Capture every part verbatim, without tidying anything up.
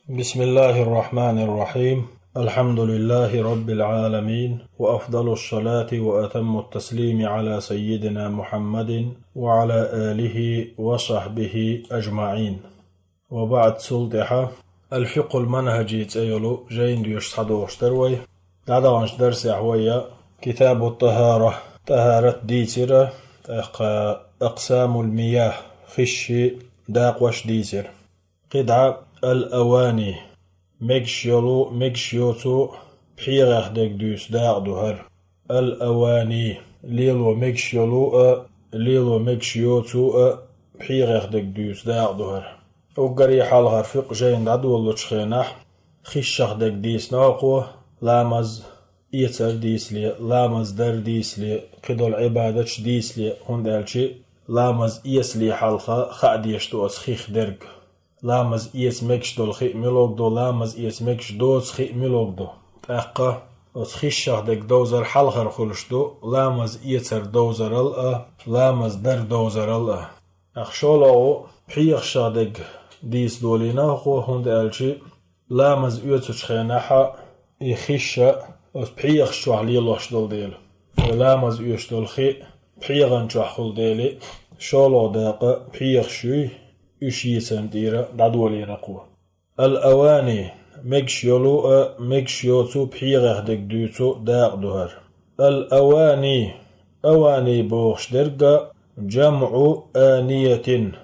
بسم الله الرحمن الرحيم. الحمد لله رب العالمين، وأفضل الصلاة وأتم التسليم على سيدنا محمد وعلى آله وصحبه أجمعين. وبعد، цул тӀехьа الفقه المنهجي цӀе йолу жайна доьшуш схьадогӀуш дара вай. ДӀадаханчу дарсехь вай كتاب الطهارة, тӀахӀарат дийцира, тӀаккха أقسام المياه, хишший дакъош дийцира. КхидӀа الأواني, мегаш йолу, мегаш йоцу, пхьегӀех дерг дуьйцу дакъа ду хӀара. الأواني, лело мегаш йолу а, лело мегаш йоцу а, пхьегӀех дерг дуьйцу дакъа ду хӀара. Уггаре хьалхара фикъхӀ жайна дӀадолалучу хенахь, хишшах дерг дийцина кхо, ламаз эцар дийцале, ламаз дар дийцале, кхидолу Ӏибадаташ дийцале, хӀунда аьлча ламаз эцале хьалха хаа дезаш ду оцу хих дерг. Ламаз эца мегаш долу хи муьлхарг ду, ламаз эца мегаш доцу хи муьлхарг ду. ТӀаккха оцу хишшах дерг довзар хьалхара хуьлуш ду, ламаз эцар довзарал а, ламаз дар довзарал а. ТӀаккха шолгӀа пхьегӀашах дерг дийца долийна кхо, хӀунда аьлча ламаз оьцучу хенахь и хиш оцу пхьегӀаш чохь лелош долу дела. Ламаз оьшуш долу хи пхьегӀан чохь хуьлу дела, шолгӀа дакъа пхьегӀаш юй, уьш йийцарна тӀера дӀадолийна кхо. الأواني, мегаш йолу а, мегаш йоцу пхьегӀех дерг дуьйцу дакъа ду хӀара. الأواني, авани бохуш дерг а جمع آنية.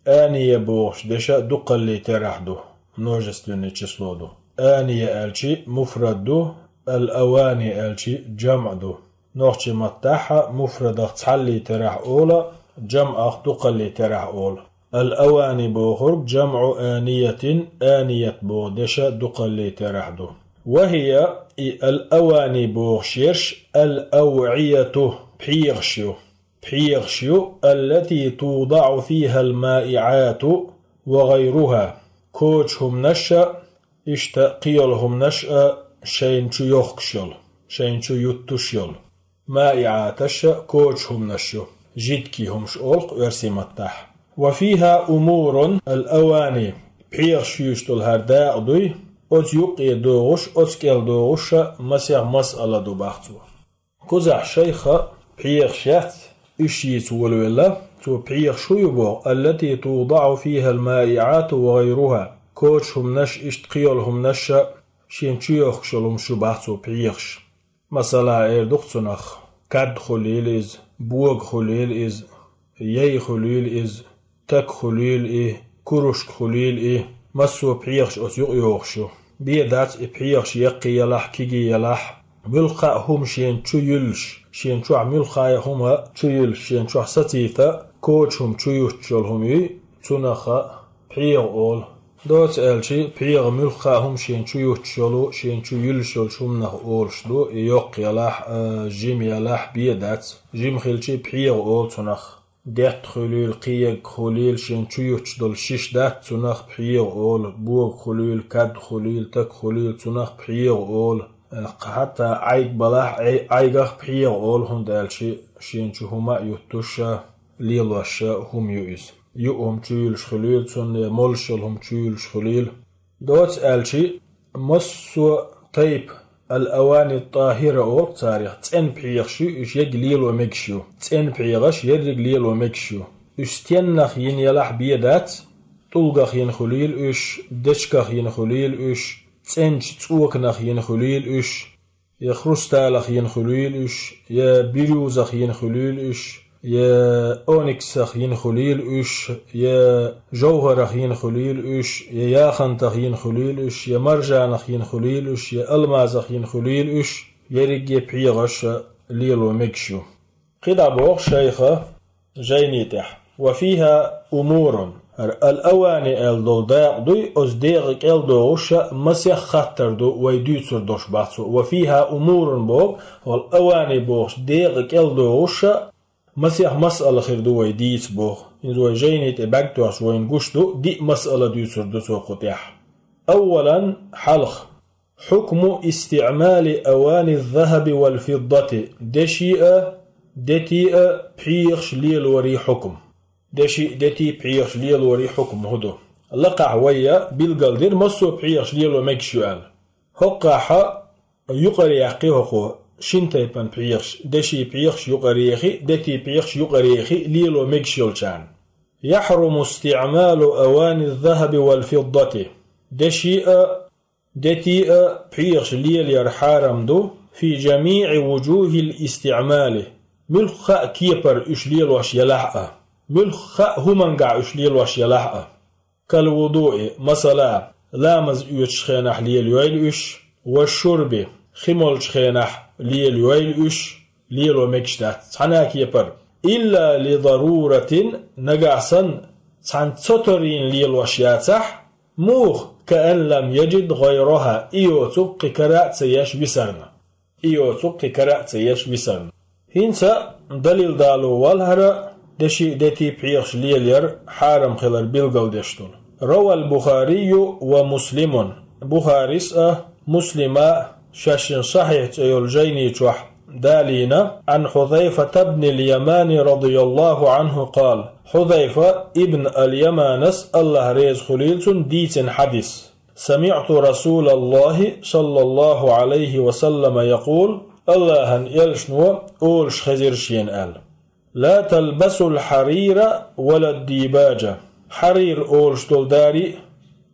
Ания бохуш дерш а дукхаллин терахь ду, множественное число ду. Ания аьлча муфрад ду, الأواني аьлча جمع ду. Нохчийн маттахь муфрадах цхьаллин терахь олу, جمعах дукхаллин терахь олу. الأواني бохург جمع آنية, аният боху дерш а дукхаллин терахь ду. وهي, и الأواني бохуш ерш, الأوعية, пхьегӀаш ю. ПхьегӀаш ю, التي توضع فيها المائعات وغيرها. Кочу хӀуманаш а, иштта кхин йолу хӀуманаш а шайна чу йохкуш йолу, шайна чу юттуш йолу. МаиӀаташ а кочу хӀуманаш ю, жидкий хӀумаш олу-кх оьрсийн маттахь. وفيها أمور الأواني, пхьегӀаш юьйцуш долу хӀара дакъа дуй, оцу юккъе догӀуш, оцу кӀел догӀуш а масех масъала ду, бах цо. Кхузахь шайха пхьегӀаш яц, уьш йийца волавелла, цо пхьегӀаш хӀун ю боху: التي توضع فيها المائعات وغيرها. Кочу хӀуманаш, иштта кхин йолу хӀуманаш а, шена чу йохкуш йолу хӀумаш ю, бах цо, пхьегӀаш. Масала, эр ду-кх цунах, кад хуьлийла иза, бога хуьлийла иза, яй хуьлийла иза, таг хуьлийла и, курушка хуьлийла и, массо а пхьегӀаш оцу юкъа йогӀуш ю. Бен дац и пхьегӀаш яккхий ялахь, кегий ялахь, муьлхха а хӀума шена чу юьллуш, шена чохь муьлхха а хӀума чу юьллуш, шена чохь сацийта, кочу хӀума чу юттуш йолу хӀума юй, цунах а пхьегӀа олу. Доцца аьлча, пхьегӀа муьлхха а хӀума шена чу юттуш йолу, шена чу юьллуш йолчу хӀуманах олуш ду, и йоккха ялахь а, жима ялахь а, бен дац. Жима хилча, пхьегӀа олу цунах. Детта хуьлийла, кхиегга хуьлийла, шена чу юттуш долу шиша дац, цунах пхьегӀа олу, бога хуьлийла, кад хуьлийла, таг хуьлийла, цунах пхьегӀа олу. Э, хьатта Ӏайг балахь, Ӏай-, Ӏайгах пхьегӀа олу, хӀунда аьлча шена чу хӀума а юттуш а, лелош а хӀума ю иза. Юъ хӀума чу юьллуш хуьлийла цунна, я молуш йолу хӀума чу юьллуш хуьлийла. Доцца аьлча, массо а тайпа الأواني الطاهرة олу-кх царах, цӀена пхьегӀаш ю, уьш ерриг лело мегаш ю. ЦӀена пхьегӀаш ерриг лело мегаш ю. Уьш стеннах йина ялахь а бен дац, тӀулгах йина хуьлийла уьш, дечигах йина хуьлийла уьш, цӀеначу цӀоканах йина хуьлийла уьш, я хрусталах йина хуьлийла уьш, я бирюзах йина хуьлийла уьш, я ониксах йина хуьлийла уьш, я жовхӀарах йина хуьлийла уьш, я яхонтах йина хуьлийла уьш, я маржанах йина хуьлийла уьш, я алмазах йина хуьлийла уьш, ерриге а пхьегӀаш лело мегаш ю. КхидӀа боху шайха жайни тӀехь: وفيها أمور. ХӀара الأواني аьлла долу дакъа дуй, оцу декъа кӀел догӀуш а масех хаттар ду вай дуьйцур долуш, бах цо. وفيها أمور боху, хӀара الأواني бохучу декъа кӀел догӀуш а масех масъала хир ду вай дийца боху. Иза вай жайни тӀе бӀаьрг тоьхча вайна гуш ду, диъ масъала дуьйцур ду цо кху тӀехь. أولا, хьалха. حكم استعمال أواني الذهب والفضة. Деши а, дети а пхьегӀаш лелорий хьукм. Деши а, дети а пхьегӀаш лелорий хьукм хӀун ду? Лакхахь вайна билгал дира, массо а пхьегӀаш лело мегаш ю аьлла. ХӀокхахь юкъара яьккхи хӀокхо шин тайпана пхьегӀаш: деши пхьегӀаш юкъара ехи, дети пхьегӀаш юкъара ехи, лело мегаш йолчарна. يحرم استعمال أواني الذهب والفضة. Деши а, дети а пхьегӀаш лелаяр хьарам ду, في جميع وجوه الاستعمال, муьлхха а кепара уьш лелош елахь а, муьлхха а хӀумангахь уьш лелош елахь а. كالوضوء, масала, ламаз оьцучу хенахь лелайойла уьш, والشرب, хи молчу хенахь лелайойла уьш, лело мегаш дац цхьана а кепара. إلا لضرورة, нагахь санна цхьана цо тарйина лелош яцахь, муха, كأن لم يجد غيرها, и йоцург кхин кара а ца еш висарна. И йоцург кхин кара а ца еш висарна. ХӀинца далил дало валахьара, деши а, дети а пхьегӀаш лелаяр хьарам хилар билгалдеш долу. روى البخاري ومسلم, Бухарис а, Муслима а шаьшшинна Сахьихь цӀе йолу жайни чохь далийна, عن حذيفة بن اليمان رضي الله عنه قال, Хьузайфа ибн аль-Яманас, АллахӀ реза хуьлийла цунна, дийцина хьадис. سمعت رسول الله صلى الله عليه وسلم يقول, АллахӀан элчано олуш хезира шена аьлла: لا تلبسوا الحرير ولا الديباج. Хьарир олуш долу дари а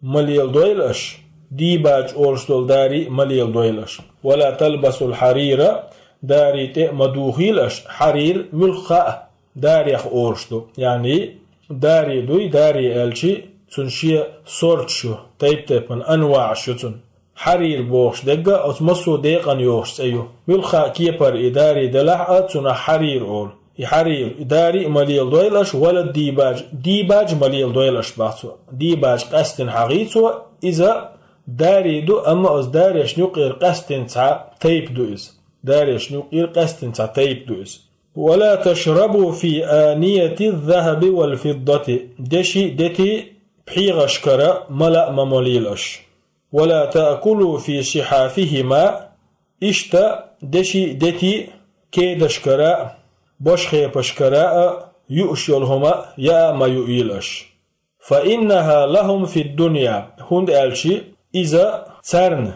ма леладойла аша, дийбаж олуш долу дари а ма леладойла аша. ولا تلبسوا الحرير, дари тӀе а ма духийла аша, хьарир муьлхха а дарех олуш ду. Яъни, дари дуй, дари аьлчи, цуьнан шен сорташ ю, тайп-тайпана анваӀаш ю цуьнан. Хьарир бохуш дерг а оцу массо а декъана йогӀуш цӀе ю. Муьлхха а кепара и дари делахь а, цунах хьарир олу. И хьарир, и дари а ма леладойла аша, ولا الديباج, дийбаж а ма леладойла аша, боху цо. Дийбаж къаьстина хьахий цо, иза дари ду, амма оцу дарешна юккъера къаьстина цхьа тайпа ду иза. Дарешна юккъера къаьстина цхьа тайпа ду иза. ولا تشربوا في آنية الذهب والفضة. Деши, дети пхьегӀашкара мала а ма молийла аша. ولا تأكلوا في صحافهما. Иштта деши, дети кедашкара а, бошхепашкара а юуш йолу хӀума яа а ма юийла аша. فإنها لهم في الدنيا, хӀунда аьлча иза царна,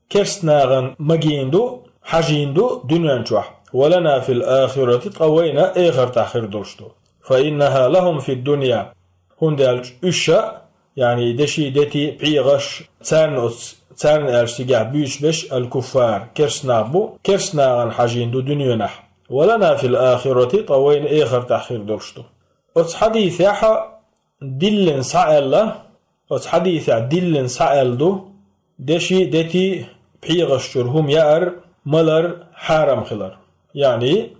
керстанагӀан, магийна ду, хьажийна ду дуьнен чохь. ولنا في الآخرة, ткъа вайна эхартахь хир долуш ду. فإنها لهم في الدنيا, хӀунда аьлча уьш а, яъни деши, дети, пхьегӀаш, царна оцу, царна аьлча цигахь буьйцуш берш аль-куффар, керстанагӀ бу, керстанагӀан хьажийна ду дуьненахь. ولنا في الآخرة, ткъа вайна эхартахь хир долуш ду. Оцу хьадисехь диллина схьааьлла, оцу хьадисехь диллина схьааьлла ду, деши, дети пхьегӀаш чуьра хӀума яар, малар хьарам хилар. Яъни,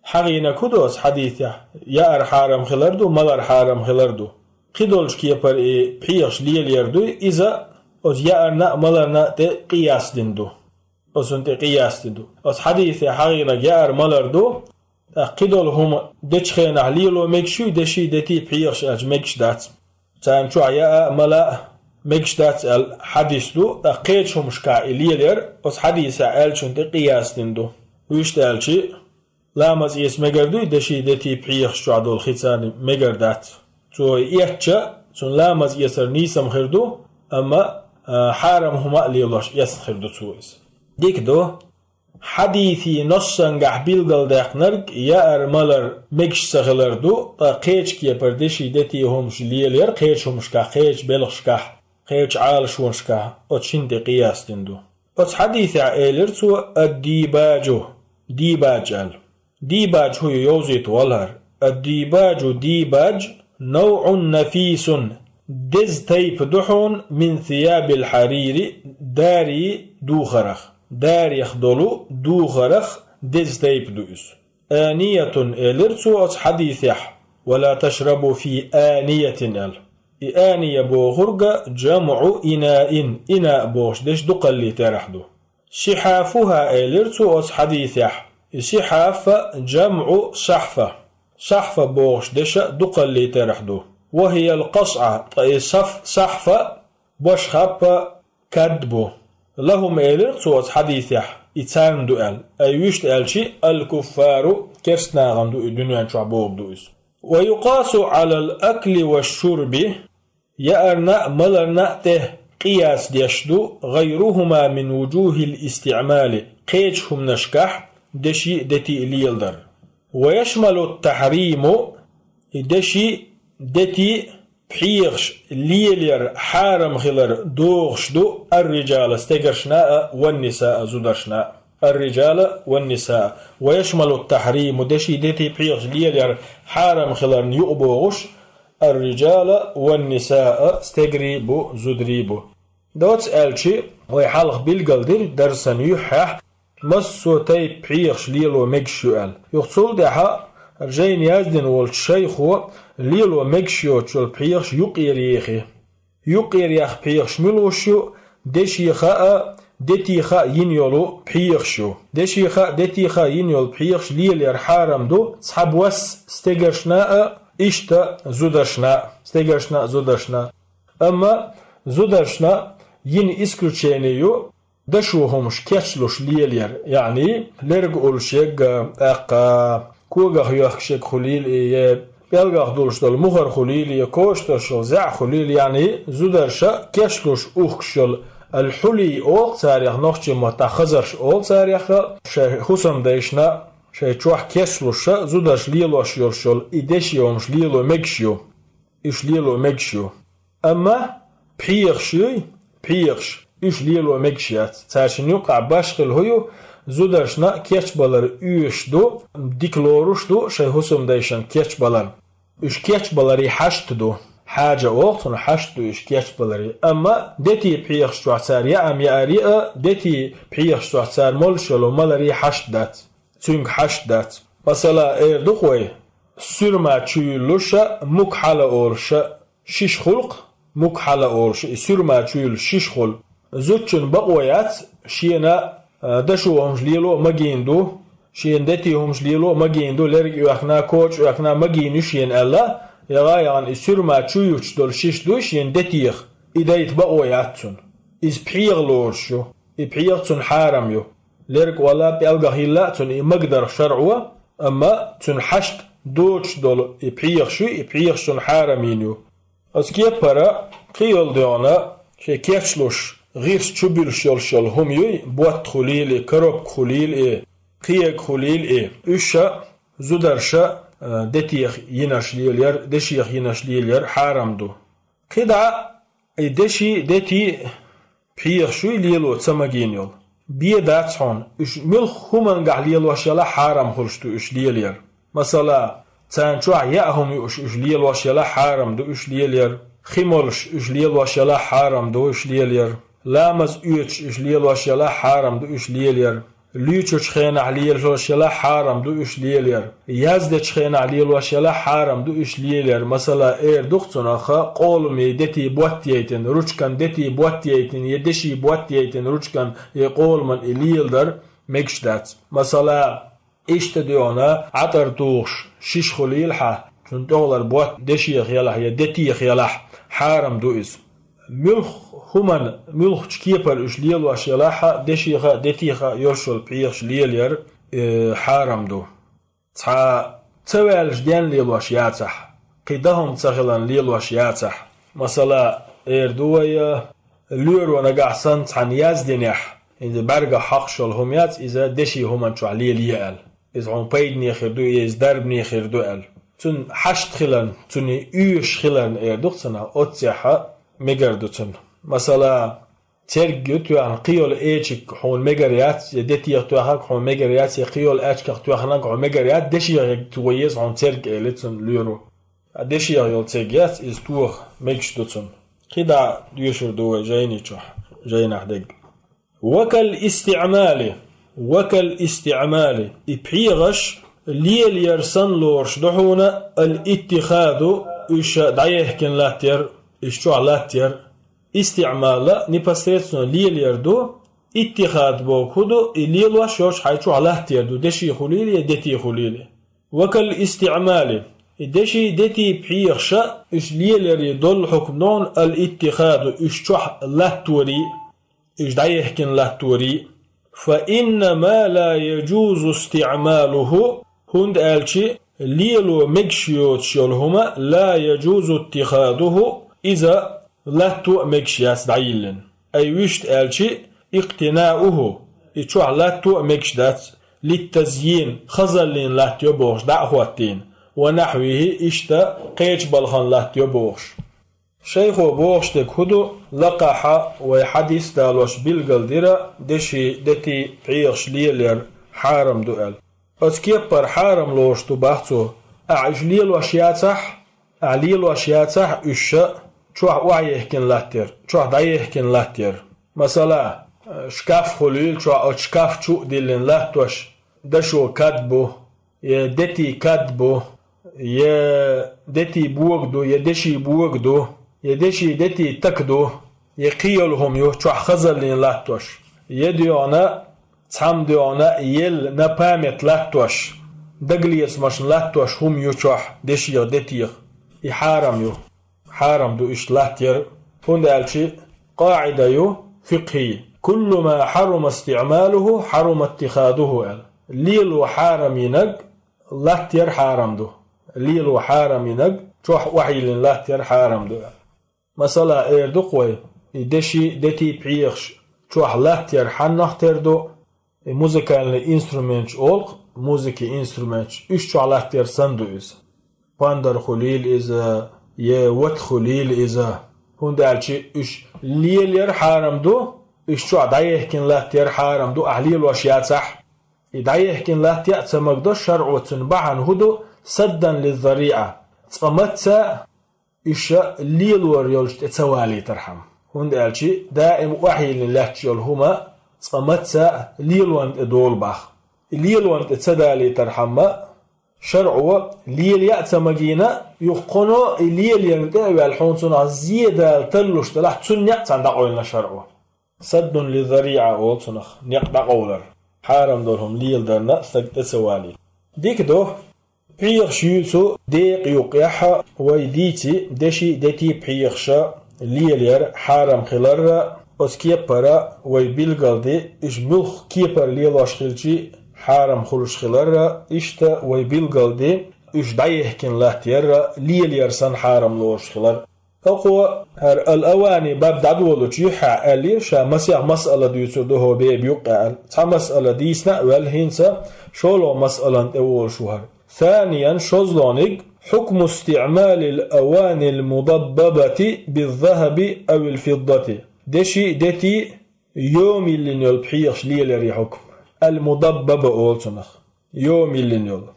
хьахийнарг хӀун ду оцу хьадисехь? Яар хьарам хилар ду, малар хьарам хилар ду. Кхидолчу кепара и пхьегӀаш лелаяр дуй, иза оцу яарна а, маларна а тӀе къияс дина ду. Оцунна тӀе къияс дина ду. Оцу хьадисехь хьахийнарг яар, малар ду, ТӀаккха кхидолу хӀума дечу хенахь лело мегаш юй, деши, дети, пхьегӀаш аьлча мегаш дац. Царна чохь яа а, мала а мегаш дац аьлла хьадис ду, тӀаккха кхечу хӀумашкахь и лелаяр оцу хьадисехь аьллачунна тӀе къияс дина ду. Вуьшта аьлчи, ламаз эца мегар дуй, деши, дети, пхьегӀаш чохь долу хи царна мегар дац. Цо и эцча, цунна ламаз эцар нийсам хир ду, амма, а, хьарам хӀума а лелош эцна хир ду цо иза. Дика ду. Хьадисийн носсангахь билгалдаьккхинарг яар-малар мегаш ца хилар ду, ткъа кхечу кепара деши, дети хӀумаш лелаяр кхечу хӀумашкахь, кхечу белхашкахь, кхечу Ӏалашонашкахь оцу шинна тӀе къияс дина ду. Оцу хьадисехь элира цо: «Ад-дийбаджу», дийбадж аьлла. Дийбадж хӀун ю йовзийта валар. Ад-дийбаджу, дийбадж, навӀун нафисун, деза тайпа ду хьуна, мин сиябил хьарири, дарий духарах, дарех долу духарах деза тайпа ду иза. Аниятун, элира цо оцу хьадисехь, ва ла ташрабу фи аниятин аьлла. И ания бохург джамӀу инаин, инаа бохуш дерш дукхаллий терахь ду. Сихьафуха, элира цо оцу хьадисехь. И сихьаф джамӀу сахьфа. Сахьфа бохуш дерш а дукхаллий терахь ду. Ва хиял къасӀа, ткъа и саф-, сахьфа бошхаппа кад бу. Лахум, элира цо оцу хьадисехь, и царна ду аьлла. Ай вуьшта аьлчи, аль-куффару, керстанагӀан ду и, дуьнен чохь бохург ду иза. Ва юкъасу Ӏалал акли ва шурби, яарна а, маларна а тӀе къияс деш ду, غيرهما من وجوه الاستعمال, кхечу хӀуманашкахь деши а, дети а леладар. ويشمل التحريم, и деши а, дети а пхьегӀаш лелаяр хьарам хилар дохуш ду الرجال, стегаршна а, والنساء, зударшна а. الرجال والنساء. ويشمل التحريم, деши а, дети а пхьегӀаш лелаяр хьарам хиларна юкъабогӀуш, الرجال والنساء, стегарий а бу, зударий а бу. Доцца аьлча, вай хьалха билгалдира дарсан юьххьехь, массо а тайпа пхьегӀаш лело мегаш ю аьлла. Юха цул тӀаьхьа жайна яздина волчу шайхо лело мегаш йоцуш йолу пхьегӀаш юккъера ехи. Юккъера яха пхьегӀаш мила луш ю, деши хаа, дети хаа йина йолу пхьегӀаш ю. Деши хаа, дети хаа йина йолу пхьегӀаш лелаяр хьарам ду, цхьабосса стегаршна а, иштта зударшна а, стегаршна а, зударшна а. Амма зударшна йина исключение ю, дашо хӀумаш кечлуш лелаяр, яъни лерг уллуш егга, тӀаккха когах йоьхкуш егга хуьлийла и, е пӀелгах дуллуш долу мухӀар хуьлийла, е коча тосуш йолу зӀе хуьлийла, яъни зударша кечлуш ухкуш йолу, аль-хьулий олу царех, нохчийн маттахь хазарш олу царех, шайн хӀусамдайшна, шайн чохь кечлуша зударша лелош йолуш йолу и деши хӀумаш лело мегаш ю. Уьш лело мегаш ю. Амма пхьегӀаш юй, пхьегӀаш, уьш лело мегаш яц. Цаьршинна юккъахь башхилла хӀу ю, зударшна а кечбалар оьшуш ду, дика лоруш ду шайн хӀусамдайшна кечбалар. Уьш кечбаларий хьашт ду. Хьаджа олу цунах, хьашт ду уьш кечбаларий. Амма дети пхьегӀаш чохь цара яа ма яарий а, дети пхьегӀаш чохь цара молуш йолу маларий хьашт дац. Цуьнга хьашт дац. Масала, эр ду-кх вай, суьрма чу юьллуша, мука хьала олуша, шиша хуьлу-кх, мука хьала олуш, и суьрма чу юьллуш шиша хуьлу. Зудчун бакъо яц, шена, а, дашо хӀумаш лело а магийна ду, шена дети хӀумаш лело а магийна ду, лерг оьхкина, коча оьхкина магийна ю шена аьлла, яха а яхана и суьрма чу юьттуш долу шиша дуй шена детех, и дайта бакъо яц цунна. Иза пхьегӀа лоруш ю, и пхьегӀа цунна хьарам ю. Лерг вала, пӀелгах йилла а цунна и магадарх шарӀо, амма цуьнан хьашт доцуш долу и пхьегӀаш ю, и пхьегӀаш цунна хьарам йина ю. Оцу кепара кхин йолу доьгӀна, шен кечлуш, гӀирс чу буьллуш йолуш йолу хӀума юй, ботт хуьлийла и, коробка хуьлийла и, кхиерг хуьлийла и, уьш а зударша, а, детех йинарш лелаяр, дешех йинарш лелаяр хьарам ду. КхидӀа и деши, дети пхьегӀаш юй лело ца магийна йолу. Бен дац хьуна, уьш муьлхха хӀумангахь лелош ялахь хьарам хуьлуш ду уьш лелаяр. Масала, царна чохь яа хӀума юуш уьш лелош ялахь хьарам ду уьш лелаяр. Хи молуш уьш лелош ялахь хьарам ду уьш лелаяр. Ламаз оьцуш уьш лелош ялахь хьарам ду уьш лелаяр. Луьйчучу хенахь лелош ялахь хьарам ду уьш лелаяр. Яздечу хенахь лелош ялахь хьарам ду уьш лелаяр. Масала, эр ду-кх цунах, къоламе дети ботт яйтина, ручкан дети ботт яйтина, я деши ботт яйтина, ручкан, я къоламан и леладар мегаш дац. Масала, иштта доьгӀна, Ӏатар тухуш шиша хуьлийла хьан, цунна тӀехула ботт дешех ялахь я детех ялахь, хьарам ду иза. Муьлхха хӀуман, муьлххачу кепара уьш лелош ялахь а, дешех а, детех а йолуш йолу пхьегӀаш лелаяр, э, хьарам ду. Цхьа ца ваьллачу денна лелош яцахь, кхин дан хӀума ца хиларна лелош яцахь. Масала, эр ду вай, лоьро нагахь санна цхьанна яздинехь, иза бӀаьргах хьокхуш йолу хӀума яц, иза деши хӀуман чохь лелае аьлла. Иза хьуна пайдане хир ду, я иза дарбане хир ду аьлла. Цунна хьашт хиларна, цунна оьшуш хиларна эр ду-кх цунах, оццехь мегар ду цунна. Масала, церг ю тоьхна, кхин йолу эчиг хьуна мегар яц, я детех тоьхнарг хьуна мегар яц, я кхин йолу аьчках тоьхнарг хьуна мегар яц, дешех я тоха еза хьуна церг, элира цунна лоьро. Ткъа дешех йолу церг яц, иза тоха мегаш ду цунна. КхидӀа доьшур ду вай жайни чохь, жайнахь дерг. وكالاستعمال، وكالاستعمال, и пхьегӀаш лелаяр санна лоруш ду хьуна, الاتخاذ, уьш дӀаехкина латтаяр, уьш чохь латтаяр. Истиъмал непосредственно лелаяр ду, иттихад боху хӀун ду, и лелош йолуш хьайн чохь латтаяр ду, деши хуьлийла я дети хуьлийла. وكالاستعمال, и деши, дети пхьегӀаша, уьш лелаяре долу хьукм ду хьуна, الاتخاذ, уьш чохь латторий, уьш дӀаехкина латторий. فإن ما لا يجوز استعماله, хӀунда аьлча лело мегаш йоцуш йолу хӀума, لا يجوز اتخاذه, Иза латто а мегаш яц дӀайиллина. Ай вуьшта аьлчи, اقتناؤه, и чохь латто а мегаш дац, للتزيين, хазаллин латто бохуш дӀа а хӀоттийна, ونحوه, иштта кхечу балхан латто бохуш. Шайхо бохуш дерг хӀун ду, لقح, вай хьадис далош билгалдира, деши, дети, пхьегӀаш лелаяр хьарам ду аьлла. Оцу кеппара хьарам лоруш ду бах цо. Ахьа уьш лелош яцахь, ахьа лелош яцахь уьш ша, чохь охьаехкина латтера, чохь дӀаехкина латтера. Масала, шкаф хуьлийла чохь, оцу шкаф чу а диллина латтош, дашо кад бу, я дети кад бу, я дети бога ду, я деши бога ду, я деши дети така ду, я кхин йолу хӀума ю, чохь хазаллин латтош, я доьгӀна, цхьамма доьгӀна елла на память латтош, дагалецамашна латтош хӀума ю чохь, дешех, детех. И хьарам ю. Хьарам ду иштта латтаяр, хӀунда аьлча къаӀида ю фикхӀий: كل ما حرم استعماله حرم اتخاذه аьлла. Лело хьарам йинарг латтаяр хьарам ду. Лело хьарам йинарг чохь охьайиллина латтаяр хьарам ду аьлла. Масала, эр ду-кх вай, и деши, дети, пхьегӀаш чохь латтаяр хьаннах тера ду? И музыкальный инструменташ олу-кх, музыки инструменташ, уьш чохь латтаяр санна ду иза. Пандар хуьлийла иза, я вата хуьлийла иза. ХӀунда аьлча уьш лелаяр хьарам ду, уьш чохь дӀаехкина латтаяр хьарам ду, ахьа лелош яцахь. И дӀаехкина латта яа ца магадо, шарӀо цуьнан бахьана хӀун ду, سدا للذريعة. Цкъа мацца а уьш лелор йолчу тӀе ца валийтархьама. ХӀунда аьлча даим охьайиллина лаьтташ йолу хӀума цкъа мацца а лелонна тӀе долу бах. И лелонна тӀе ца далийтархьама, шарӀо лелаяа ца магийна, юха кхуьно и лелаярна тӀе а ваьлла, хьуна цунах зе дала таллуш делахь, цунна некъ цхьаьна дӀакъевлина шарӀо. سدا للذريعة олу цунах, некъ дӀакъовлар. Хьарам долу хӀума леладарна стаг тӀе ца валийта. Дика ду, пхьегӀаш юьйцу декъа юккъехь вай дийци деши, дети, пхьегӀаш лелаяр хьарам хиларра, оцу кеппара вай билгалди, уьш муьлхха кепара лелош хилчи хьарам хуьлуш хиларра, иштта вай билгалди, уьш дӀаехкина латтаярра лелаяр санна хьарам лоруш хилар. ХӀокхо хӀара ал-авани баб дӀадолучу юьххьехь аьллера, ша масех масъала дуьйцур ду хӀокху беба юккъехь аьлла. Цхьа масъала дийцина а ваьлла, хӀинца шолгӀа масъалан тӀе волуш ву хӀара. ثانيا, шозлагӀниг, حكم استعمال الأواني المضببة بالذهب أو الفضة. Деши, дети, йома йиллина йолу пхьегӀаш лелаяран хьукм. Ал-мудаббаба олу цунах. Йома йиллина йолу.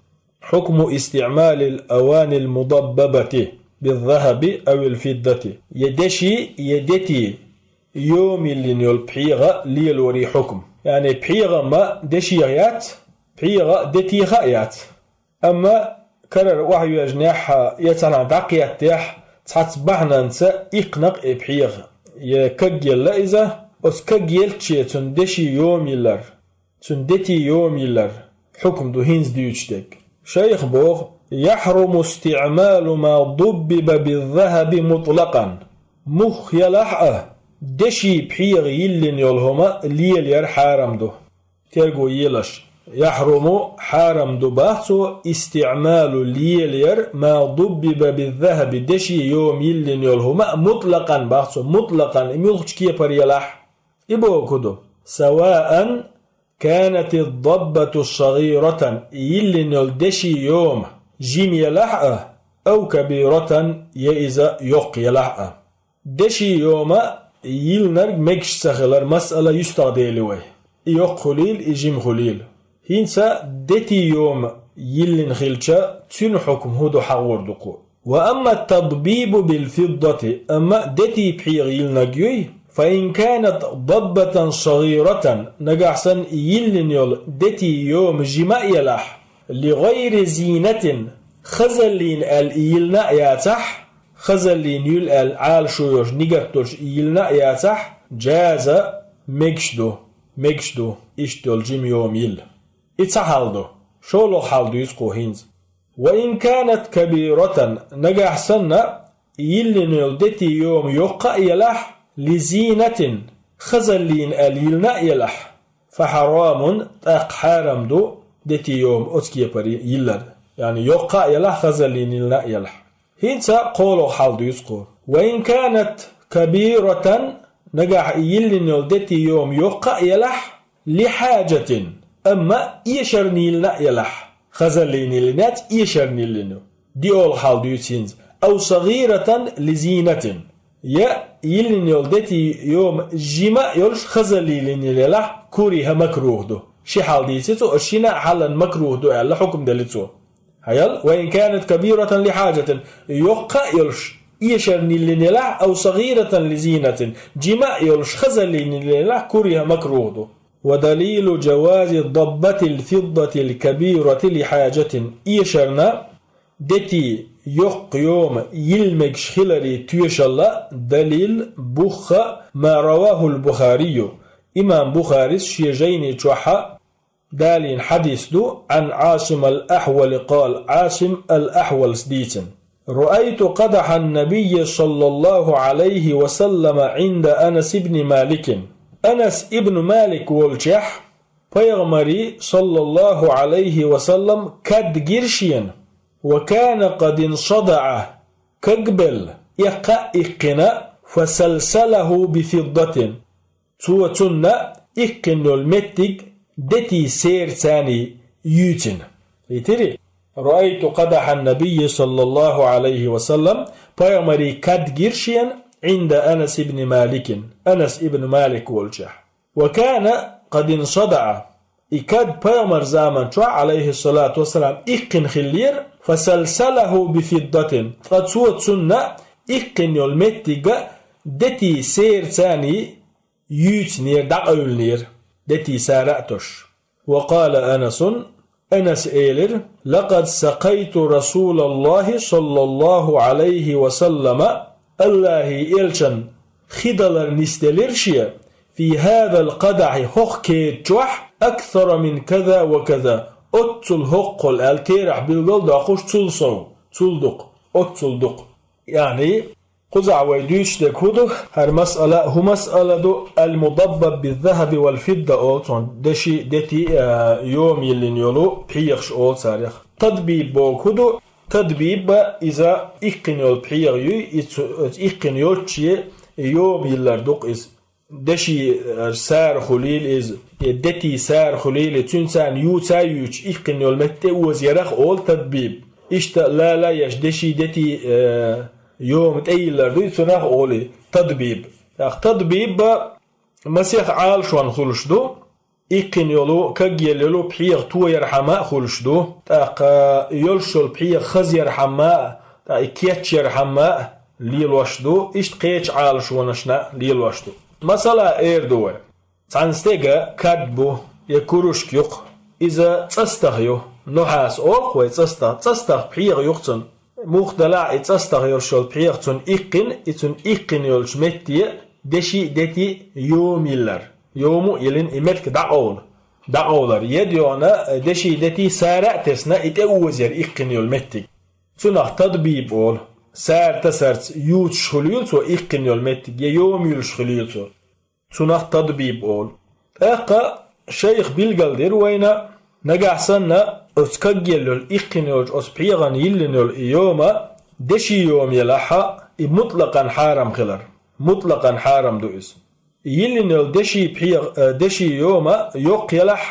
حكم استعمال الأواني المضببة بالذهب أو الفضة. Я деши, я дети йома йиллина йолу пхьегӀа лелоран хьукм. Яъни пхьегӀа ма дешех яц, пхьегӀа детеха а яц. Амма карара охьайоьжнехь, я цхьанхьа дӀакхеттехь, цхьацца бахьананца иккхина-кх и пхьегӀа. Я кагъелла иза, оцу кагъеллаче цунна деши йома йиллар, цунна дети йома йиллар хьукм ду хӀинца дуьйцуш дерг. Шайх боху: يحرم استعمال ما ضبب بالذهب مطلقا. Муха елахь а, деши пхьегӀа йиллина йолу хӀума лелаяр хьарам ду. Терго елаш. يحرم, хьарам ду бах цо, استعمال, лелаяр, ما ضبب بالذهب, деши йома йиллина йолу хӀума, مطلقا бах цо, мутлакъан, и муьлххачу кепара елахь. И бохург хӀун ду? سواء كانت الضبة صغيرة, йиллина йолу деши йома жима елахь а, أو كبيرة, я иза йоккха елахь а. Деши йома йиллинарг мегаш ца хилар масъала юьстахь дели вай. И йоккха хуьлийла, и жима хуьлийла. ХӀинца дети йома йиллина хилча, цуьнан хьукм хӀун ду хьахор ду кху. وأما التضبيب بالفضة, амма дети пхьегӀа йиллинарг юй, فإن كانت ضبة صغيرة, нагахь санна и йиллина йолу дети йома жима а елахь, لغير زينة, хазаллина аьлла и йиллина а яцахь, хазаллина юьллу аьлла Ӏалашо йолуш, нигат долуш и йиллина а яцахь, جاز, мегаш ду, мегаш ду, иштта йолу жима йома йилла. И цхьа хьал ду, шолгӀа хьал дуьйцу кхо хӀинца. وإن كانت كبيرة, нагахь санна, йиллина йолу дети йома йоккха а елахь, لزينة, хазаллина аьлла йиллина а елахь, فحرام, тӀаккха хьарам ду дети йома оцу кепара йиллар. Яъни йоккха а елахь, хазаллина йиллина а елахь. ХӀинца кхоалгӀа хьал дуьйцу кхо. وإن كانت كبيرة, нагахь и йиллина йолу дети йома йоккха а елахь, لحاجة, амма эшарна йиллина а елахь, хазаллина йиллина яц, эшарна йиллина ю. ДиолгӀа хьал дуьйцу хӀинца. أو صغيرة لزينة. Я йиллина йолу дети йома жима а йолуш хазаллина йиллина елахь, كره, макрухӀ ду. Ши хьал дийци цо, оцу шина а хьалан макрухӀ ду аьлла хьукам делли цо. Хьаял, وإن كانت كبيرة لحاجة, йоккха а йолуш, эшарна йиллина елахь, أو صغيرة لزينة, жима а йолуш, хазаллина йиллина елахь, كره, макрухӀ ду. ودليل جواز ضبة الفضة الكبيرة لحاجة, эшарна дети йоккха йома йилла мегаш хиларе тоьшалла далил, бух, ما رواه البخاري, имам Бухарис шен жайни чохь далийна хьадис ду, عن عاصم الأحول قال, Ӏасим ал-Ахьвалс дийцина. رأيت قدح النبي صلى الله عليه وسلم عند أنس بن مالك. Анас ибн Малик волчехь, пайхамаре, صلى الله عليه وسلم, кад гира шена. وكان قد انصدع, кагбелла, эккха а иккхина, فسلسله بفضة. Цо цунна иккхина йолу меттиг дети сераца юьйцина. Итири? رأيت قدح النبي صلى الله عليه وسلم, пайхамаре кад гира шена, عند أنس بن مالك, Анас ибн Малик волчехь. وكان قد انصدع. И кад пайхамар заман чохь, عليه الصلاة والسلام, иккхина хиллера, فسلسله بفضة, ткъа цо цунна иккхина йолу меттиг дети сераца юьйцинера, дӀакъевлинера, дети сара а тосуш. وقال أنس, Анаса элира: لقد سقيت رسول الله صلى الله عليه وسلم, АллахӀан элчанна хи далар нисделира шен, في هذا القدح, хӀокху кеда чохь, أكثر من كذا وكذا, оццул хӀокхул аьлла терахь билгал а доккхуш, цул сов, цул дукха, оццул дукха. Яъни, кхузахь вай дуьйцуш дерг хӀун ду? ХӀара масъала хӀун масъала ду? المضبب بالذهب والفضة олу цунах, деши, дети, а, йома йиллина йолу пхьегӀаш олу царех. Тадбиб бохург хӀун ду? Тадбиб, иза иккхина йолу пхьегӀа юй, и цу, иккхина йолчче йома йиллар ду-кх иза. Деши, а, сара хуьлийла иза, я дети сара хуьлийла, цуьнан царна юьйца а юьйцуш, иккхина йолу метта тӀе оза ярах олу тадбиб. Иштта лала еш деши, дети, э, йома тӀейиллар дуй, цунах олу тадбиб. ТӀаккха тадбиб масех Ӏалашонна хуьлуш ду, иккхина йолу, кагъелла йолу пхьегӀа тоярхьама а хуьлуш ду, тӀаккха йолуш йолу пхьегӀа хазъярхьама а, тӀаккха и кечъярхьама а лелош ду, иштта кхечу Ӏалашонашна а лелош ду. Масала, эр ду вай. Цхьана стеган кад бу, я кружка ю-кх. Иза цӀастагӀа ю, нухьас олу-кх вай цӀастагӀа, цӀастагӀа пхьегӀа ю-кх цуьнан. Муха делахь а и цӀастагӀа йолуш йолу пхьегӀа цунна иккхина, и цунна иккхина йолчу метте деши, дети йома йиллар. Йома а йиллина и меттиг дӀакъовла. ДӀакъовлар. Я дегӀана деши, дети сара а тесна, и тӀе оза яр иккхина йолу меттиг. Цунах тадбиб олу. Сара тасарца юьйцуш хуьлийла цо иккхина йолу меттиг, я йома юьллуш хуьлийла цо. Цунах тадбиб олу. ТӀаккха шайх билгалдира вайна, нагахь санна оцу кагъелла йолу, иккхина йолчу оцу пхьегӀана йиллина йолу и йома, деши йома елахь а, и мутлакъан хьарам хилар. Мутлакъан хьарам ду иза. Йиллина йолу деши пхьегӀа, э, деши йома йоккха елахь,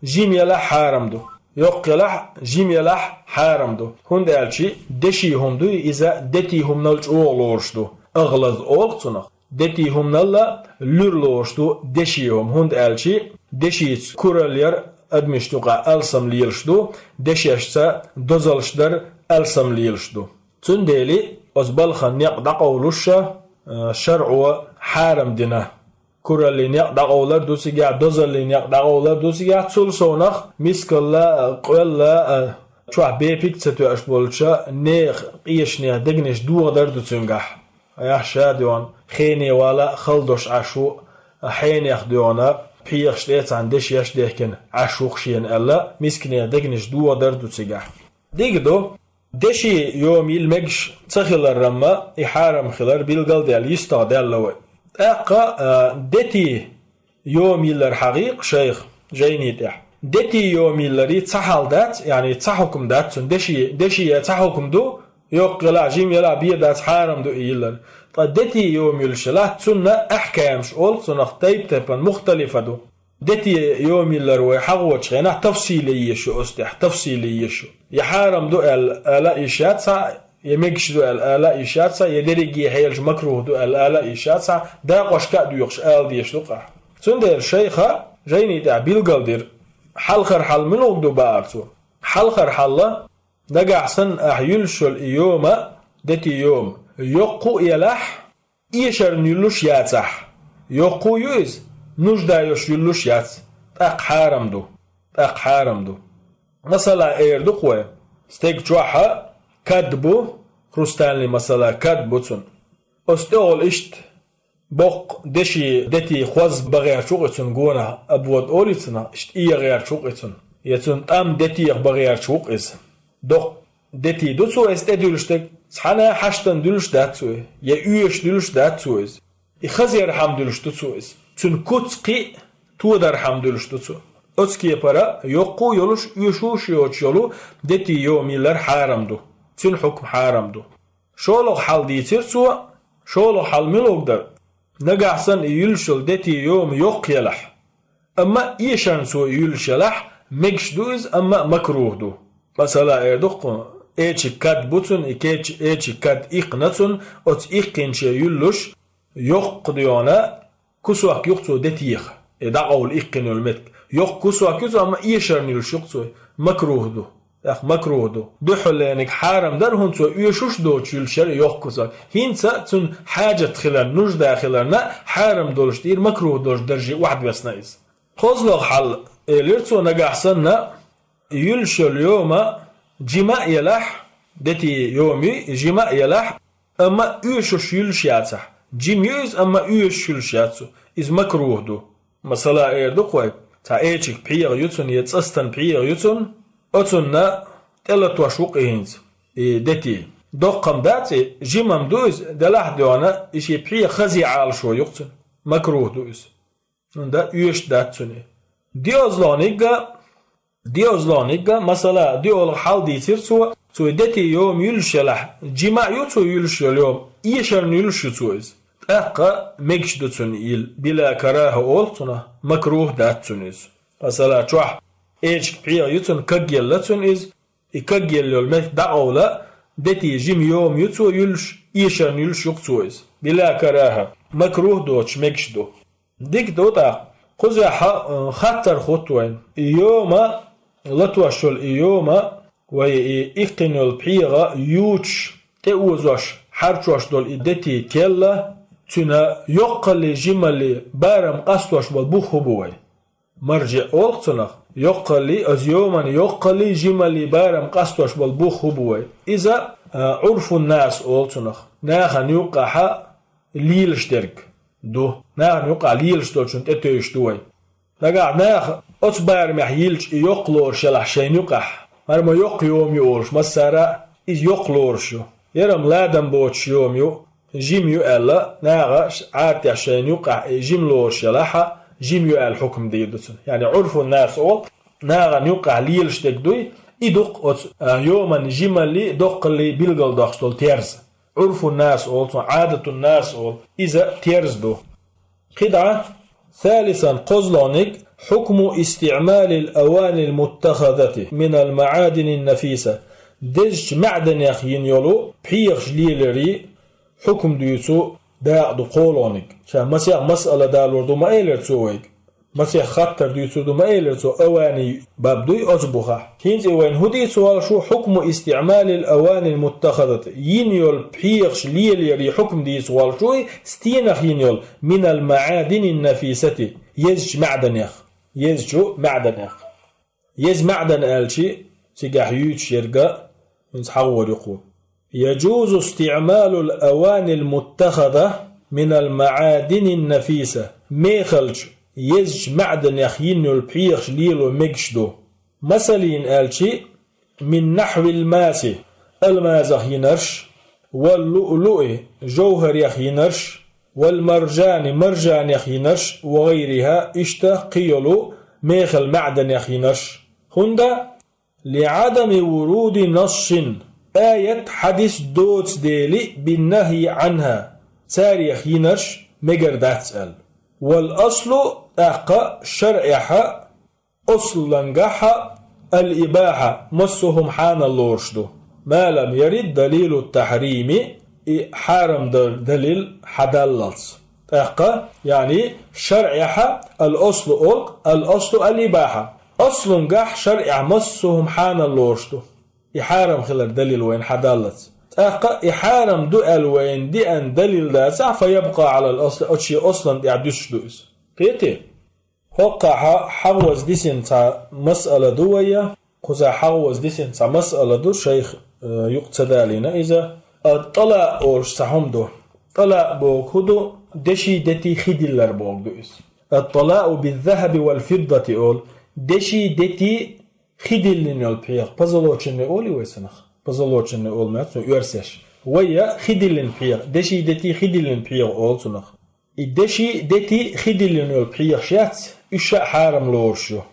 жима елахь хьарам ду. Йоккха елахь, жима елахь хьарам ду. ХӀунда аьлча деши хӀума дуй, иза дети хӀуманал чӀогӀа лоруш ду. АгӀлаз олу цунах. Дети хӀуманал луьра лоруш ду деши хӀума, хӀунда аьлча дешица куралла яр адамашна юкъахь алсам лелаш ду, дешешца дозаллаш дар алсам лелаш ду. Цундела оцу балхана некъ дӀакъовлуш а, э, шарӀо хьарам дина. Кураллин некъ дӀакъовлар ду цигахь, дозаллин некъ дӀакъовлар ду цигахь, цул совнах мискалла а, къоьлла а, чохь бепиг а ца тоьуш болчу нехан къешанех дегнаш дохадар ду цуьнгахь. Айхьа ша дегӀана хене вала а хала долуш Ӏаш ву, хьенех дегӀана пхьегӀаш тӀе цхьана дешеш а дехкина Ӏаш ву-кх шена аьлла, мисканех дегнаш дохадар ду цигахь. Дика ду, деши йома йилла мегаш ца хиларан-м и хьарам хилар билгалдаьлла, йистагӀа даьлла вай. ТӀаккха, а, дети йома йиллар хьагӀий-кх шайх жайни тӀехь. Дети йома йилларе цхьа хьал дац, яъни цхьа хьукам дац цунна. Деши, деши я цхьа хьукам ду, Йоккха елахь, жима елахь, бе дац, хьарам ду и йиллар. Ткъа дети йома йиллаш елахь, цунна ахькамаш олу цунах, тайп-тайпана, мухталифа ду. Дети йома йиллар вай хьахочу хенахь тафсиле езаш ю оцу тӀехь, тафсиле езаш ю. Я хьарам ду аьлла ала а йиш яц хьа, я мегаш ду аьлла ала а йиш яц хьа, я дерриге хьелаш макрух ду аьлла ала а йиш яц хьа, дакъошка а доьхуш ала дезаш ду-кх ахь. Цундела шайха жайни тӀехь билгалдира, хьалхара хьал муьлха ду бахара цо. Хьалхара хьал, нагахь санна ахь йиллаш йолу и йома, дети йома, йоккха а елахь, эшарна юьллуш яцахь. Йоккха а ю иза, нужда йолуш юьллуш яц. ТӀаккха хьарам ду. ТӀаккха хьарам ду. Масала, эр ду-кх вай, стеган чохь кад бу, хрустальный, масала, кад бу цунна. Оцу тӀехула иштта боккха деши, дети хоза бан гӀерташ ву-кх и цунна гонах, обвод олий цунах, иштта эгӀа гӀерташ ву-кх и цунна. Я цунна тӀам детех бан гӀерташ ву-кх иза. Доккха дети ду цо иза тӀедуьллуш дерг, цхьана хьаштана дуьллуш дац цо, я оьшуш дуьллуш дац цо иза. И хазъярхьама дуьллуш ду цо иза. Цуьнан куц кхин а тодархьама дуьллуш ду цо. Оцу кепара йоккха а йолуш, оьшуш а йоцуш йолу дети йома йиллар хьарам ду. Цуьнан хьукм хьарам ду. ШолгӀа хьал дийцира цо, шолгӀа хьал муьлха дара? Нагахь санна и юьллуш йолу дети йома йоккха елахь, амма эшарна цо и юьллуш елахь, мегаш ду иза, амма макрух ду. Масала, эр ду-кх хьуна, эчиг кад бу цунна, и кеча эчиг кад иккхина цунна, оцу иккхинче юьллуш, йоккха дуьйна кусок ю-кх цо детех, и дӀакъовла иккхина йолу меттиг. Йоккха кусок ю цо, амма эшарна юьллуш ю-кх цо, макрух ду. ТӀаккха макрух ду. Дуьххьаллениг хьарам дара, хӀунда цо оьшуш доцуш юьллуш яра йоккха кусок. ХӀинца цунна хьаджат хиларна, нужда хиларна, хьарам долуш тӀера макрух долуш дарже охьадоьссина иза. КхозлагӀа хьал, элира цо, нагахь санна юьллуш йолу йома жима а елахь, дети йома юй, жима а елахь, амма оьшуш юьллуш яцахь. Жима ю иза, амма оьшуш юьллуш яц цо. Иза макрух ду. Масала, эр ду-кх вай, цхьа эчиг пхьегӀа ю цунна, я цӀастан пхьегӀа ю цунна, оцунна тӀелатош ву-кх и хӀинца, и дети. Доккха-м дац и, жима-м ду иза, делахь а дуьйна, и шен пхьегӀа хазъян Ӏалашо ю-кх цунна. Макрух ду иза. ХӀунда оьшуш дац цунна и. ДоьазлагӀниг а, доьазлагӀниг а, масала, доьалгӀа хьал дийцира цо, цо дети йома юьллуш елахь, жима а ю цо юьллуш йолу йома, эшарна юьллуш ю цо иза. ТӀаккха мегаш ду цунна и йилла, била карахӀа олу цунах, макрух дац цунна иза. Масала, чохь эчиг пхьегӀа ю цунна, кагъелла цунна иза, и кагъелла йолу меттиг дӀакъовла, дети жима йома ю цо юьллуш, эшарна юьллуш ю-кх цо иза. Била карахӀа, макрух доцуш мегаш ду. Дика ду тӀаккха. Кхузахь, э, хаттар хӀутту вайна. И йома, латош йолу и йома, вай и иккхина йолу пхьегӀа юьйцуш, тӀеозош, хьарчош долу и дети келла, цуьнан йоккхаллий, жималлий барам къастош болу бух хӀун бу вай? Маржиъ олу-кх цунах. Йоккхаллий, оцу йоман йоккхаллий, жималлий барам къастош болу бух хӀун бу вай? Иза, а, Ӏурфун-нас олу цунах. Нахана юккъехь лелаш дерг ду. Нахана юккъехь лелаш долчунна тӀетевжаш ду вай. Нагахь наха оцу барамехь йиллачу и йоккха лоруш елахь шайна юккъехь, хӀара ма йоккха йома ю олуш, массара а иза йоккха лоруш ю. Яра-м ладам боцуш йома ю, жима ю аьлла, наха ш-, Ӏадатехь шайна юккъехь и жима лоруш елахь а, жима ю аьлла хьукам дийр ду цунна. Яъни Ӏурфун-нас олу, нахана юккъехь лелаш дерг дуй, и ду-кх оцу, а, йоман жималлий, доккхаллий билгалдоккхуш долу терз. Ӏурфун-нас олу цунах, Ӏадатун-нас олу. Иза терз ду. КхидӀа, салисан, кхозлагӀниг, хьукму истиъмалил аванил муттахазати минал маӀадинин нафиса. Дезачу маӀданех йина йолу пхьегӀаш леларий хьукам дуьйцу дакъа ду кхолагӀниг. Ша масех масъала далор ду ма элира цо вайга. Масех хаттар дуьйцур ду ма элира цо, авани баб дуй оцу бухахь. ХӀинца и вайна хӀун дийца волуш ву, хьукму истиъмалил аванил муттахазат, йина йолу пхьегӀаш лелаярий хьукам дийца волуш ву и, стенах йина йолу, минал маӀадинин нафисати, езачу маӀданех. Езачу маӀданех. Еза маӀдан аьлчи, цигахь юьйцуш ерга, хӀинца хьагӀор ю кху. يجوز استعمال الأواني المتخذة من المعادن النفيسة. Мехалчу, езачу маӀданех йина йолу пхьегӀаш лело мегаш ду. Масалан аьлчи, من نحو الماس, алмазах йинарш, واللؤلؤ, жовхӀарех йинарш, والمرجان, маржанех йинарш, وغيرها, иштта кхин йолу мехала маӀданех йинарш. ХӀунда? لعدم ورود نص, аят, хьадис доцу дели, биннахьи Ӏанхьа, царех йинарш мегар дац аьлла. Вал аслу, тӀаккха шарӀехьа аслангахьа ал-ибахьа, массо а хӀума хьанал лоруш ду. Ма лам ярид далилу тахьрими, и хьарам дар далил хьадаллалц. ТӀаккха, яъни, шарӀехьа ал-аслу олу, ал-аслу ал-ибахьа. Аслунгахь шарӀехь массо а хӀума хьанал лоруш ду. И хьарам хилар далил вайна хьадаллалц. ТӀаккха и хьарам ду аьлла вайна деана далил дацахь, фа ябкъа Ӏалал асли, оцу шен аслан тӀехь дуьсуш ду иза. Кхетий? ХӀокхахьа хьагӀоз дисина цхьа масъала ду вайя, кхузахь хьагӀоз дисина цхьа масъала ду, шайх, э, юкъа ца далийна иза. Ат-тӀалакъ олуш цхьа хӀума ду. ТӀалакъ боху хӀун ду? Деши, дети хи диллар боху ду иза. Ат-тӀалакъу биз-захьаби вал-фиддати олу. Деши, дети хи диллина йолу пхьегӀа, позолоченный олий вай цунах? Позолоченный олу моьтту цунах оьрсеш. Вайя хи диллина пхьегӀа, деши, дети хи диллина пхьегӀа олу цунах. И деши, дети хи диллина йолу пхьегӀаш яц, уьш а хьарам лоруш ю.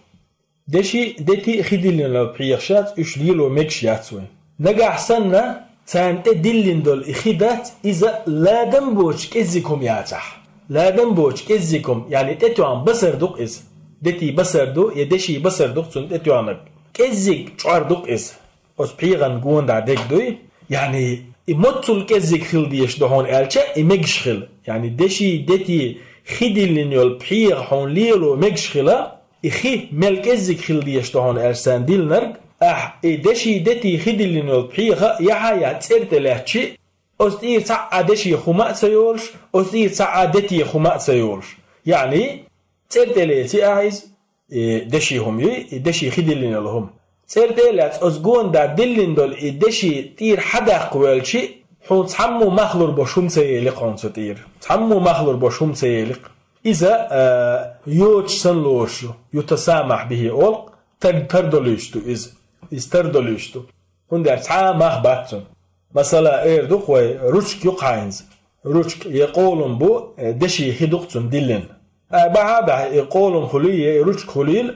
Деши, дети хи диллина йолу пхьегӀаш яц, уьш лело мегаш яц вайн. Нагахь санна, царна тӀе диллина долу и хи дац, иза ладам боцуш кӀеззиг хӀума яцахь. Ладам боцуш кӀеззиг хӀума, яъни тӀетоьхна басар ду-кх иза. Дети басар ду, я деши басар ду-кх цунна тӀетоьхнарг. КӀеззиг чкъор ду-кх иза. Оцу пхьегӀан гонаха дерг дуй? Яъни, и моццул кӀеззиг хила дезаш ду хьуна аьлча, и мегаш хила. Яъни, деши, дети хи диллина йолу пхьегӀа хьуна лело мегаш хила, и хи мел кӀеззиг хила дезаш ду хьуна аьлча царна диллинарг, ахь и деши, дети хи диллина йолу пхьегӀа яхьа я цӀера тӀе лаьттачи, оцу тӀера цхьа а деши хӀума а ца йолуш, оцу тӀера цхьа а дети хӀума а ца йолуш. Яъни, цӀера тӀе леци ахь иза, и деши хӀума юй, и деши хи диллина йолу хӀума. ЦӀера тӀе а лаьцна, оцу гонаха диллина долу и деши тӀера хьадаккха воьлчи, хьуна цхьаммо мах лур болуш хӀума ца еликх хьуна цу тӀера. Цхьаммо мах лур болуш хӀума ца еликх. Иза, а, йоцуш санна лоруш ю, ютасамахь бихи олу-кх, тар-, тардолуьйтуш ду иза. Иза тардолуьйтуш ду. ХӀунда аьлча цхьа а мах бац цунна. Масала, эр ду-кх вай, ручка ю-кх хьайна иза. Ручка, я къолам бу, э, деши хи ду-кх цунна диллина. Ай бахьа а бахьа, и къолам хуьлий, я и ручка хуьлийла,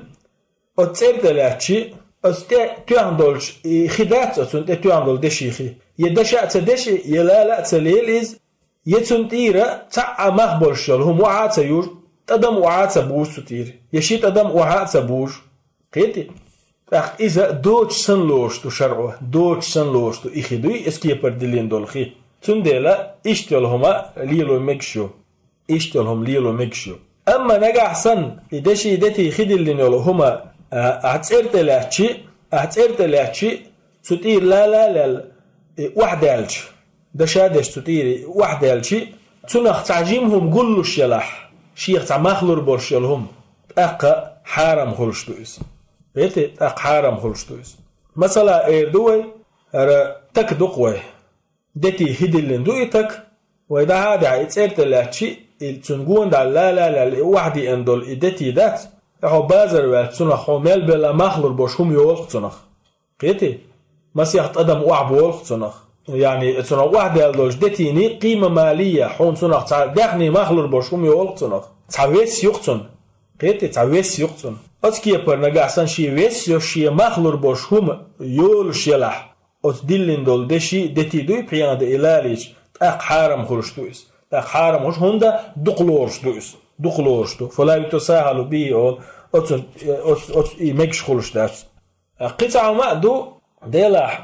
оцу цӀера тӀе лаьттачи, оцу тӀе тоьхна долчу и хи дац, оцунна тӀе тоьхна долу деши хи. Я деша а ца деши, я лала а ца лела иза, я цунна тӀера цхьа а мах болуш йолу хӀума охьа а ца южу, тӀадам охьа а ца бужу цу тӀера, я ши тӀадам охьа а ца бужу. Кхетий? ТӀаккха иза доцуш санна лоруш ду шарӀо, доцуш санна лоруш ду и хи дуй, оцу кепара диллина долу хи. Цундела иштта йолу хӀума лело мегаш ю. Иштта йолу хӀума лело мегаш ю. Амма нагахь санна, и деши, дети хи диллина йолу хӀума, а, ахь цӀера тӀе лаьттачи, ахь цӀера тӀе лаьттачи, цу тӀера лала а лаьлла, и охьадаьлча, даша а деш цу тӀера и охьадаьлчи, цунах цхьа жима хӀума гуллуш елахь, шех цхьа мах лур болуш йолу хӀума, тӀаккха хьарам хуьлуш ду иза. Кхетий, тӀаккха хьарам хуьлуш ду иза. Масала, эр ду вай, хӀара так ду-кх вай. Дети хи диллина ду и так. Вай дӀахьа а даьхьа, и цӀера тӀе лаьттачи, и цуьнан гонаха лала а лаьлла, и охьадеана долу и дети дац. Ткъа хьо базар ваьлча, цунах хьо мел белла мах лур болуш хӀума йолу-кх цунах. Кхетий? Масех тӀадам охьаболу-кх цунах. Яъни, цунах охьадаьлла долчу детийн къийма малия, хьуна цунах цхьа даьхни мах лур болуш хӀума йолу-кх цунах. Цхьа вес ю-кх цунна. Кхетий, цхьа вес ю-кх цунна. Оцу кепара нагахь санна шен вес йолуш, шен мах лур болуш хӀума йолуш елахь, оцу диллина долу деши, дети дуй, пхьегӀан де и лалийча, тӀаккха хьарам хуьлуш ду иза. ТӀаккха хьарам хуьлуш, хӀунда дукха лоруш ду иза. Дукха лоруш ду. Фала ютасахьалу бихи олу, оцу, оцу, оцу и мегаш хуьлуш дац. Кхин цхьа хӀума а ду, делахь,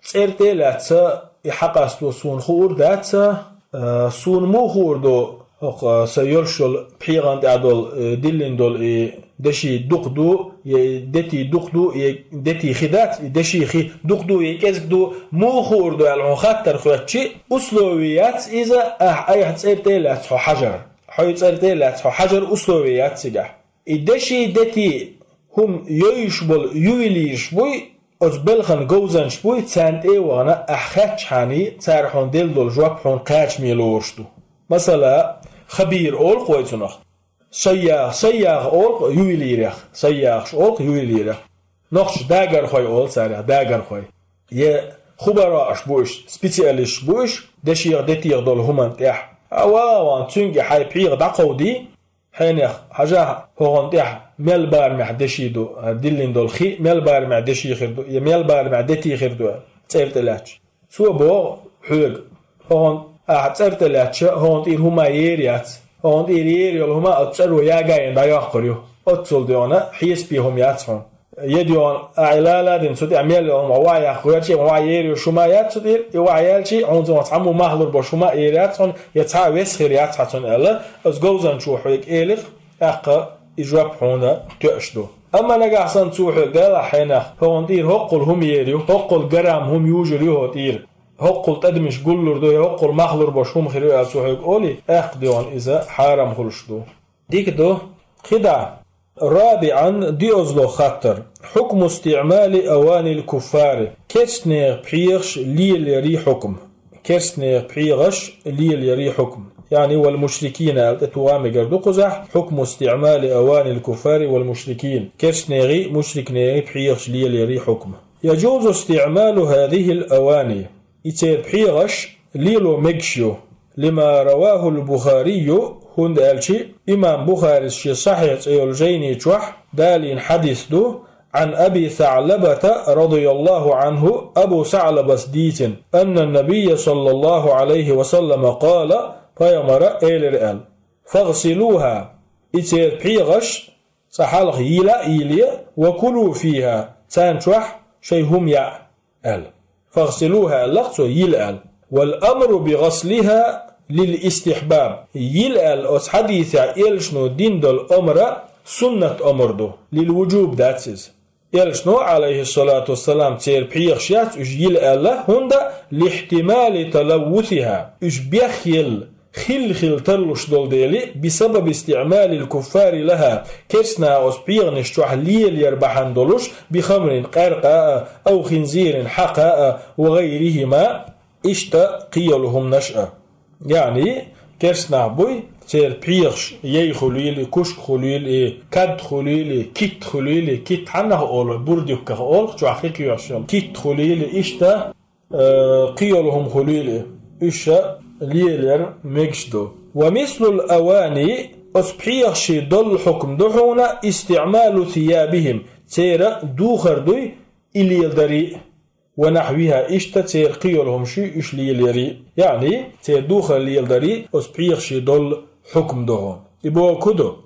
цӀера тӀе а лаьцна, и хьакъасто суна хуур дац, а, суна муха хуур ду, хӀокху сан йолуш йолу пхьегӀан тӀехь долу, э, диллина долу и деши дукха ду, я и дети дукха ду, я дети хи дац, и деши хи дукха ду, я кӀезиг ду, муха хуур ду аьлла хьуна хаттар хоьттучи, условие яц иза, ахь айхьа цӀера тӀе а лаьцна хьо хьажар. Хьо и цӀера тӀе а лаьцна хьо хьажар условие яц цигахь. И деши, дети хӀума йойуш болу ювелирш буй, оцу белхан говзанчаш буй, царна тӀе а вахана, ахь хаьттачхьана, цара хьуна делла долу жоп хьуна кхачаме лоруш ду. Масала, хабир олу-кх вай цунах. Сайяха, сайяха олу-кх ювелирех, сайяхаш олу-кх ювелирех. Нохчаша дагархой олу царех, дагархой. Я хубараъаш бу уьш, специалисташ бу уьш, дешех, детех долу хӀуманна тӀехь. Ава, ван цуьнга хьайн пхьегӀа дӀакховдий, хьенех, хьажахьа, хӀокхунна тӀехь мел барамехь деши ду, диллина долу хи мел барамехь деши хир ду, я мел барамехь дети хир ду, цӀера тӀе лаьтташ. Цо боху хьоьга: «ХӀокхунна ахьа цӀар тӀе лаьттача, хӀокхунна тӀера хӀума ер яц. ХӀокхунна тӀера ер йолу хӀума оцу цӀаро ягаийна дӀайоккхур ю. Оццул доьгӀна хьесапе хӀума яц хьуна. Я доьгӀна ахьа лала а дина, цу тӀехь мел йолу хӀума ваха яккха гӀерташ, ваха ер йолуш хӀума яц цу тӀера, и ваха яьлча, хьуна цунах цхьаммо мах лур болуш хӀума эр яц хьуна, я цхьа весхир яц хьан цунна», аьлла, оцу говзанчо хьоьга элира, тӀаккха и жоп хьуна тоьуш ду. Амма нагахь санна цо хьоьга далахь хьенех: «ХӀокхунна тӀера хӀоккхул хӀума ер ю, хӀоккхул грамм хӀума южур ю хӀокху тӀера, хӀоккхул тӀадамаш гуллур ду, я хӀоккхул мах лур болуш хӀума хир ю», аьлла цо хьоьга олий, тӀаккха доьгӀна иза хьарам хуьлуш ду. Дика ду. КхидӀа. رابعا, диъазло хаттар. حكم استعمال أواني الكفار. Керстанехан пхьегӀаш лелаярий хьукм. Керстанехан пхьегӀаш лелаярий хьукм. Яъни والمشركين аьлла тӀе тоха мегар ду кхузахь. حكم استعمال أواني الكفار والمشركين. Керстанехан, мушрикнехан пхьегӀаш лелаярий хьукм. يجوز استعمال هذه الأواني. И церан пхьегӀаш лело мегаш ю. لما رواه البخاري, хӀунда аьлча имам Бухарис шен Сахьихь цӀе йолу жайни чохь далийна хьадис ду, عن أبي ثعلبة رضي الله عنه, Абу СаӀлабас дийцина, أن النبي صلى الله عليه وسلم قال, пайхамара элира аьлла: «فاغسلوها», и церан пхьегӀаш цкъа хьалха йила а йиле, «وكلوا فيها», царна чохь шайн хӀума яа, аьлла. «فاغسلوها», аьлла-кх цо, йила аьлла. «والأمر بغسلها للاستحباب». Йила аьлла оцу хьадисехь элчано дина долу омра суннат омра ду, лилвуджуб дац иза. Элчано, Ӏалайхиссалату вассалам, церан пхьегӀаш яц уьш йила аьлла, хӀунда, لاحتمال تلوثها, уьш бехъелла, хилла-хилла тарлуш долу дела, بسبب استعمال الكفار لها, керстанаха оцу пхьегӀанаш чохь лелаяр бахьана долуш, بخمر, къаьркъа а, أو خنزير, хьакха а, وغيرهما, иштта кхин йолу хӀуманаш а. Яъни, керстанах буй, церан пхьегӀаш яй хуьлийла и, кушка хуьлийла и, кад хуьлийла и, китт хуьлийла и, китт хьаннах олу, бурдюкках олу, чохь хи кхоьхьуш йолу, китт хуьлийла и, иштта, э, кхин йолу хӀума хуьлийла и, уьш а лелаяр мегаш ду. ومثل الأواني, оцу пхьегӀашийн долу хьукм ду хьуна, استعمال ثيابهم, церан духар дуй и леладарий а, ونحوها, иштта церан кхин йолу хӀумнаш уьш лелаярий а. Яъни, церан духар леладарий а оцу пхьегӀашийн долу хьукм ду хьуна. И бохург хӀун ду?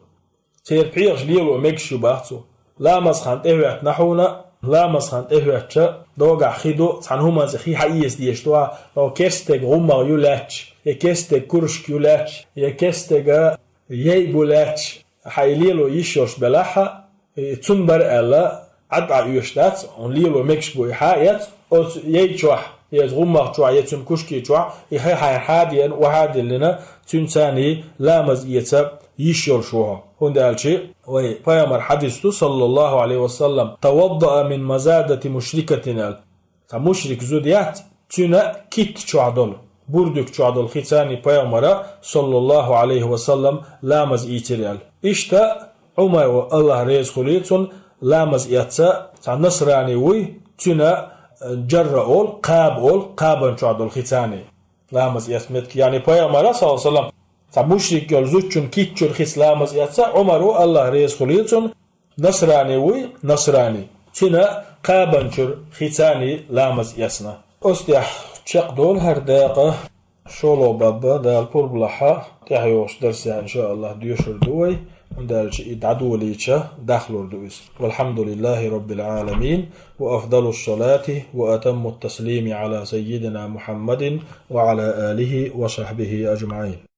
Церан пхьегӀаш лело мегаш ю боху цо. Ламаз хан тӀехӀоьттина хьуна, ламаз хан тӀехӀоьттича, догахь хи ду, цхьана хӀуманца хи хьаэца дезаш ду хьан, хьо керстаг гӀуммагӀ ю лаьтташ, я керстаг куршка ю лаьтташ, я керстага яй бу лаьтташ, хьан и лело йиш йолуш белахь а, и цунна бара аьлла, Ӏад Ӏа оьшуш дац, хьуна лело мегаш бу и хьан а эцна, оцу яй чохь, я оцу гӀуммагӀ чохь, я цуьнан кушки чохь, и хи хьайна хьан а деана, охьа а диллина, цуьнца ламаз эца йиш йолуш ву хьо. ХӀунда аьлча вай пайхамар хьадис ду, саллаллаху Ӏалайхи ва саллам: «توضأ من مزادة مشركة», аьлла. Цхьа мушрик зуда яц, цуьнан китта чохь долу, бурдик чохь долу хи царний пайхамара, саллаллаху Ӏалайхи ва саллам, ламаз ийцира аьлла. Иштта Ӏумар ву, Аллах реза хуьлийла цунна, ламаз эцна, цхьа насрани вуй, цуьнан, э, джарра олу, кхаба олу, кхабан чохь долу хи царний ламаз эцна меттиг. Яъни пайхамара, саллаллаху Ӏалайхи ва саллам, цхьа мушрик йолу зудчун китта чуьра хица ламаз эцна, Ӏумар ву, Аллах реза хуьлийла цунна, насрани вуй, насрани. Цуьнан кхабан чуьра хи царний ламаз эцна. Оцу тӀехь чекхдолу хӀара дакъа, шолгӀа баб, Дала пурба лахь, тӀаьхьайогӀуш дарсехь, иншааллах, доьшур ду вай, хӀунда аьлча и дӀадолийча дахлур ду иза. والحمد لله رب العالمين، وأفضل الصلاة وأتم التسليم على سيدنا محمد وعلى آله وصحبه أجمعين.